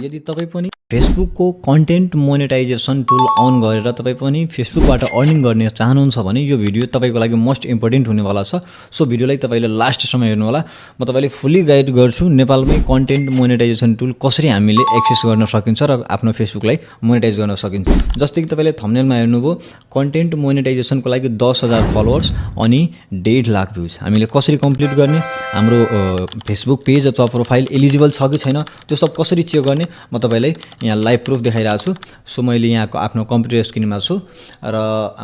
यदि तपाईँ पनि फेसबुकको कन्टेन्ट मोनेटाइजेसन टुल अन गरेर तपाईँ पनि फेसबुकबाट अर्निङ गर्ने चाहनुहुन्छ भने यो भिडियो तपाईँको लागि मोस्ट इम्पोर्टेन्ट हुनेवाला छ। सो भिडियोलाई तपाईँले लास्टसम्म हेर्नुहोला। म तपाईँलाई फुल्ली गाइड गर्छु नेपालमै कन्टेन्ट मोनेटाइजेसन टुल कसरी हामीले एक्सेस गर्न सकिन्छ र आफ्नो फेसबुकलाई मोनेटाइज गर्न सकिन्छ। जस्तै कि तपाईँले थम्बनेलमा हेर्नुभयो कन्टेन्ट मोनेटाइजेसनको लागि 10,000 फलोवर्स अनि 1.5 लाख भ्युज हामीले कसरी कम्प्लिट गर्ने, हाम्रो फेसबुक पेज अथवा प्रोफाइल एलिजिबल छ कि छैन त्यो सब कसरी चेक गर्ने म तपाईँलाई यहाँ लाइभ प्रुफ देखाइरहेको छु। सो मैले यहाँको आफ्नो कम्प्युटर स्क्रिनमा छु र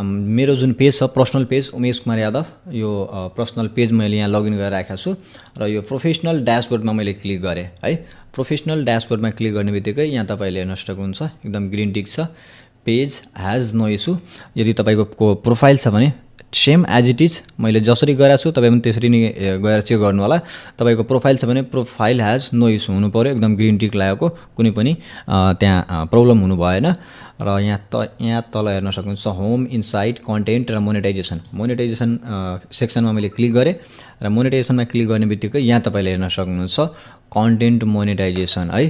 मेरो जुन पेज छ पर्सनल पेज उमेश कुमार यादव, यो पर्सनल पेज मैले यहाँ लगइन गरेर राखेको छु र यो प्रोफेसनल ड्यासबोर्डमा मैले क्लिक गरेँ है। प्रोफेसनल ड्यासबोर्डमा क्लिक गर्ने बित्तिकै यहाँ तपाईँले हेर्न सक्नुहुन्छ एकदम ग्रिन टिक छ, पेज हैज नो इस्यु। यदि तपाईँको प्रोफाइल छ भने सेम एज इट इज मैले जसरी गरेको छु तपाईँ पनि त्यसरी नै गएर चेक गर्नु होला। तपाईँको प्रोफाइल छ भने प्रोफाइल हैज नो इस्यु हुनु पऱ्यो, एकदम ग्रिन टिक लागेको, कुनै पनि त्यहाँ प्रब्लम हुनु भएन। र यहाँ तल हेर्न सक्नुहुन्छ होम, इनसाइट, कन्टेन्ट र मोनेटाइजेसन सेक्सनमा मैले क्लिक गरेँ र मोनेटाइजेसनमा क्लिक गर्ने बित्तिकै यहाँ तपाईँले हेर्न सक्नुहुन्छ कन्टेन्ट मोनेटाइजेसन है।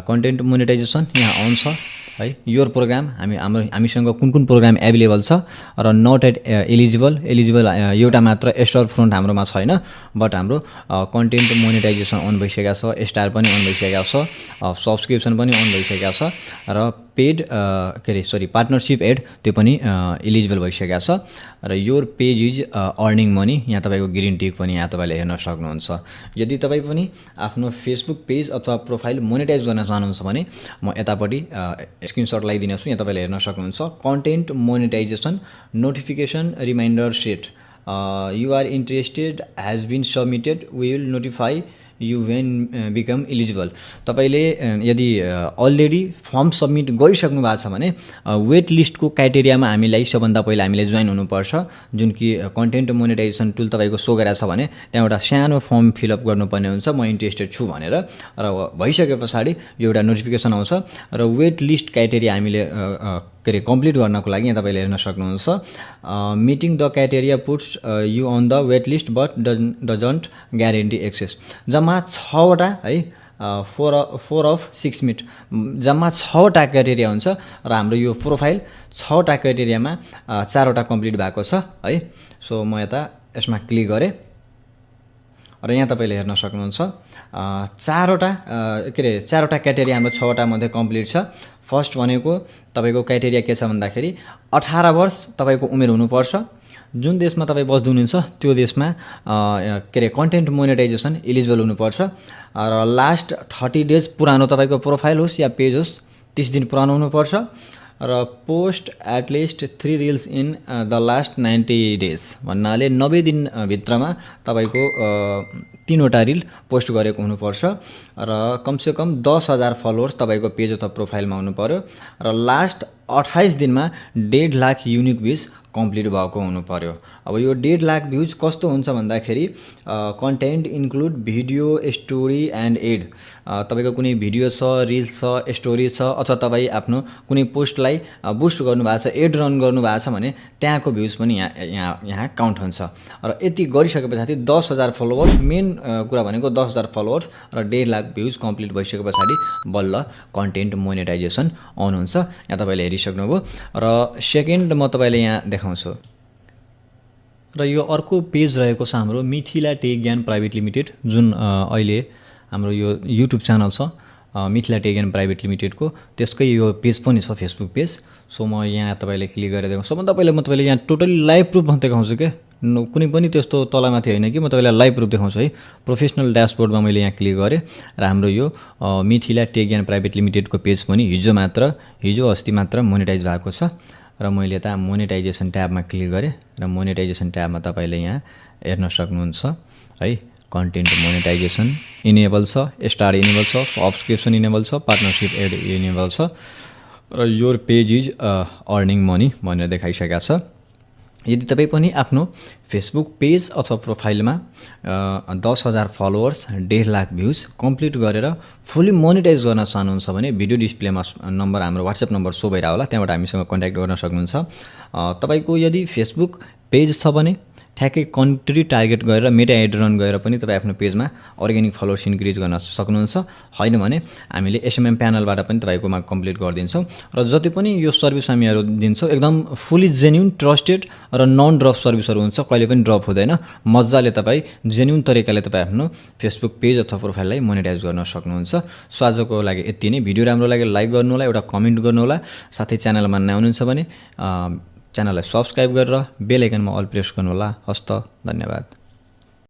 कन्टेन्ट मोनेटाइजेसन यहाँ अन छ है। योर प्रोग्राम हामीसँग कुन प्रोग्राम एभाइलेबल छ र नट एट एलिजिबल एउटा मात्र स्टार फ्रन्ट हाम्रोमा छैन, बट हाम्रो कन्टेन्ट मोनेटाइजेसन अन भइसकेको छ, स्टार पनि अन भइसकेको छ, सब्सक्रिप्सन पनि अन भइसकेको छ र पेड पार्टनरसिप एड त्यो पनि एलिजिबल भइसकेको छ र your page is earning money यहाँ तपाईँको ग्रिन टिक पनि यहाँ तपाईँले हेर्न सक्नुहुन्छ। यदि तपाईँ पनि आफ्नो फेसबुक पेज अथवा प्रोफाइल मोनेटाइज गर्न चाहनुहुन्छ भने म यतापट्टि स्क्रिनसट लगाइदिने छु, यहाँ तपाईँले हेर्न सक्नुहुन्छ content monetisation notification reminder set you are interested has been submitted we will notify you when become eligible. तपाईँले यदि अलरेडी फर्म सबमिट गरिसक्नु भएको छ भने वेट लिस्टको क्राइटेरियामा हामीलाई सबभन्दा पहिला हामीले जोइन हुनुपर्छ। जुन कि कन्टेन्ट मोनेटाइजेसन टुल तपाईँको सो गरेको छ भने त्यहाँ एउटा सानो फर्म फिलअप गर्नुपर्ने हुन्छ म इन्ट्रेस्टेड छु भनेर, र भइसके पछाडि यो एउटा नोटिफिकेसन आउँछ र वेट लिस्ट क्राइटेरिया हामीले कम्प्लिट गर्नको लागि यहाँ तपाईँले हेर्न सक्नुहुन्छ meeting the criteria puts you on the wait list but doesn't guarantee access. जम्मा 6वटा है 4 of 6 मिट जम्मा 6वटा क्राइटेरिया हुन्छ र हाम्रो यो प्रोफाइल 6वटा क्राइटेरियामा 4वटा कम्प्लिट भएको छ है। सो म यता यसमा क्लिक गरेँ र यहाँ तपाईँले हेर्न सक्नुहुन्छ 4वटा क्राइटेरिया हाम्रो 6वटा मध्ये कम्प्लिट छ। फर्स्ट भनेको तपाईँको क्राइटेरिया के छ भन्दाखेरि 18 वर्ष तपाईँको उमेर हुनुपर्छ, जुन देशमा तपाईँ बस्दै हुनुहुन्छ त्यो देशमा कन्टेन्ट मोनेटाइजेसन एलिजिबल हुनुपर्छ र लास्ट 30 डेज पुरानो तपाईँको प्रोफाइल होस् या पेज होस् 30 दिन पुरानो हुनुपर्छ र post at least 3 reels in the last 90 days भन्नाले 90 दिनभित्रमा तपाईँको 3वटा रिल पोस्ट गरेको हुनुपर्छ र कमसेकम 10,000 फलोवर्स तपाईँको पेज अथवा प्रोफाइलमा हुनु पर्यो र लास्ट 28 दिनमा 1.5 लाख युनिक भ्युज कम्प्लिट भएको हुनु पर्यो। अब यो 1.5 लाख भ्युज कस्तो हुन्छ भन्दाखेरि content include video, story and ad. तपाईँको कुनै भिडियो छ, रिल्स छ, स्टोरी छ अथवा तपाईँ आफ्नो कुनै पोस्टलाई बुस्ट गर्नुभएको छ, एड रन गर्नुभएको छ भने त्यहाँको भ्युज पनि यहाँ काउन्ट हुन्छ र यति गरिसके पछाडि 10,000 फलोवर्स, मेन कुरा भनेको 10,000 फलोवर्स र 1.5 लाख भ्युज कम्प्लिट भइसके पछाडि बल्ल कन्टेन्ट मोनेटाइजेसन अन हुन्छ। यहाँ तपाईँले हेरिसक्नुभयो र सेकेन्ड म तपाईँले यहाँ देखाउँछु र यो अर्को पेज रहेको छ हाम्रो मिथिला टेक ज्ञान प्राइभेट लिमिटेड, जुन अहिले हाम्रो यो युट्युब च्यानल छ मिथिला टेक ज्ञान प्राइभेट लिमिटेडको, त्यसकै यो पेज पनि छ फेसबुक पेज। सो म यहाँ तपाईँले क्लिक गरेर देखाउँछु। सबभन्दा पहिला म तपाईँले यहाँ टोटली लाइभ प्रुफ देखाउँछु क्या, कुनै पनि त्यस्तो तलमाथि होइन कि म तपाईँलाई लाइभ प्रुफ देखाउँछु है। प्रोफेसनल ड्यासबोर्डमा मैले यहाँ क्लिक गरेँ र हाम्रो यो मिथिला टेक ज्ञान प्राइभेट लिमिटेडको पेज पनि हिजो अस्ति मात्र मोनेटाइज भएको छ र मैले यता मोनेटाइजेसन ट्याबमा क्लिक गरेँ र मोनेटाइजेसन ट्याबमा तपाईँले यहाँ हेर्न सक्नुहुन्छ है कन्टेन्ट मोनेटाइजेसन इनेबल छ, स्टार इनेबल छ, सब्सक्रिप्सन इनेबल छ, पार्टनरसिप एड इनेबल छ र your page is earning money भनेर देखाइसकेको छ। यदि तपाईँ पनि आफ्नो फेसबुक पेज अथवा प्रोफाइलमा 10,000 फलोवर्स 1.5 लाख भ्युज कम्प्लिट गरेर फुल्ली मोनेटाइज गर्न चाहनुहुन्छ भने भिडियो डिस्प्लेमा नम्बर हाम्रो वाट्सएप नम्बर सो भइरह होला, त्यहाँबाट हामीसँग कन्ट्याक्ट गर्न सक्नुहुन्छ। तपाईँको यदि फेसबुक पेज छ भने ठ्याक्कै कन्ट्री टार्गेट गरेर मेटा एड रन गरेर पनि तपाईँ आफ्नो पेजमा अर्ग्यानिक फलोवर्स इन्क्रिज गर्न सक्नुहुन्छ। होइन भने हामीले एसएमएम प्यानलबाट पनि तपाईँकोमा कम्प्लिट गरिदिन्छौँ र जति पनि यो सर्भिस हामीहरू दिन्छौँ एकदम फुल्ली जेन्युन ट्रस्टेड र नन ड्रप सर्भिसहरू हुन्छ, कहिले पनि ड्रप हुँदैन। मजाले तपाईँ जेन्युन तरिकाले तपाईँ आफ्नो फेसबुक पेज अथवा प्रोफाइललाई मोनेटाइज गर्न सक्नुहुन्छ। सो आजको लागि यति नै। भिडियो राम्रो लाग्यो लाइक गर्नु होला, एउटा कमेन्ट गर्नु होला, साथै च्यानलमा नयाँ हुनुहुन्छ भने च्यानललाई सब्सक्राइब गरेर बेल आइकनमा अल प्रेस गर्नु होला। हस्त, धन्यवाद।